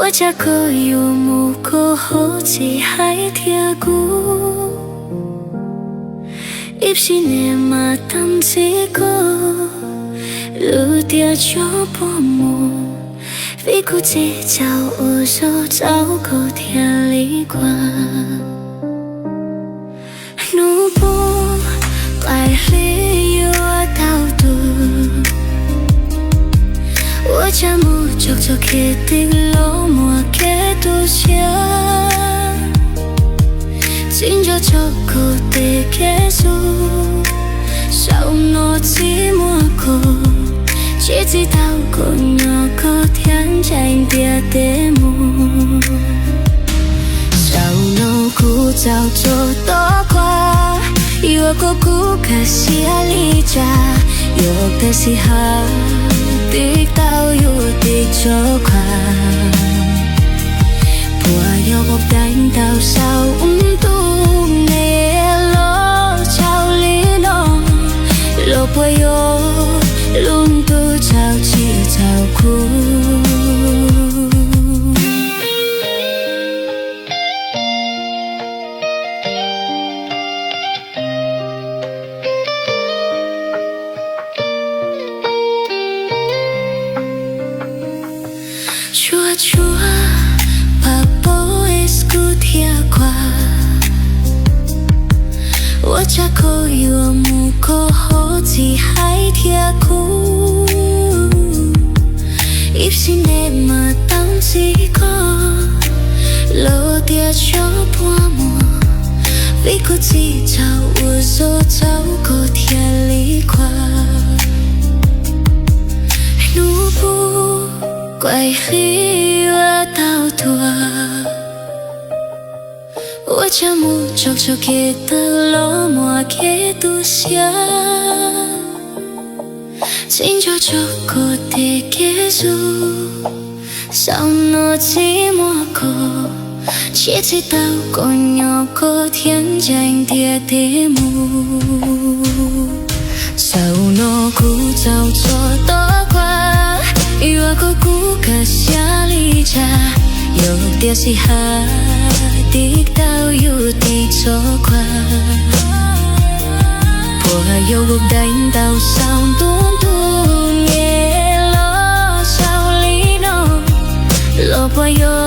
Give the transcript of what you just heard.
Ua cas koj yuav mus koj ho tsis hais thiab kuv? Ib sim neej mas tau ntxiv koj lub tiaj tsob puas mus, vim kuv tsis txaus ua zog txaus koj thiaj li quaj. Hnub puag qaim hli yuav tau tuag, ua cas mus txog txoj kev twg los muaj kev tu siab. Tsis nco txog koj tej kev zug, zaum no tsis muaj koj, tsis txi tau koj nyob koj thiab ntsais ntiag teb mus. Zaum no kuv txaus txog toj kuab, yuav kom kuv kaj siab li cas, yuav tej xij hawm tiv tauj yuav tiv txoj kuab. Puas yog vauv deev ntau saum ntuj me los txhaum li no, los puas yog lub ntuj txhaum tsis txhaum kuv? Tsuag tsuag pab pab es kuv thiaj kuaj, ua cas koj yuav mus koj ho tsis hais thiab kuv? Ib sim neej mas tau ntxiv koj lub tiaj tsob puas mus, vim kuv tsis txaus ua zog txaus koj thiaj li quaj. Hnub puag qaim hli yuav tau tuag, ua cas mus txog txoj kev twg los muaj kev tu siab. Tsis nco txog koj tej kev zug, zaum no tsis muaj koj, tsis txi tau koj nyob koj thiab ntsais ntiag teb mus. Zaum no kuv txaus txog toj kuab, yuav kom kuv kaj siab li cas, yog tias xij hawm tiv tauj yuav tiv txoj kuab. Puas yog vauv deev ntau saum ntuj ntuj me los txhaum li no, los puas yog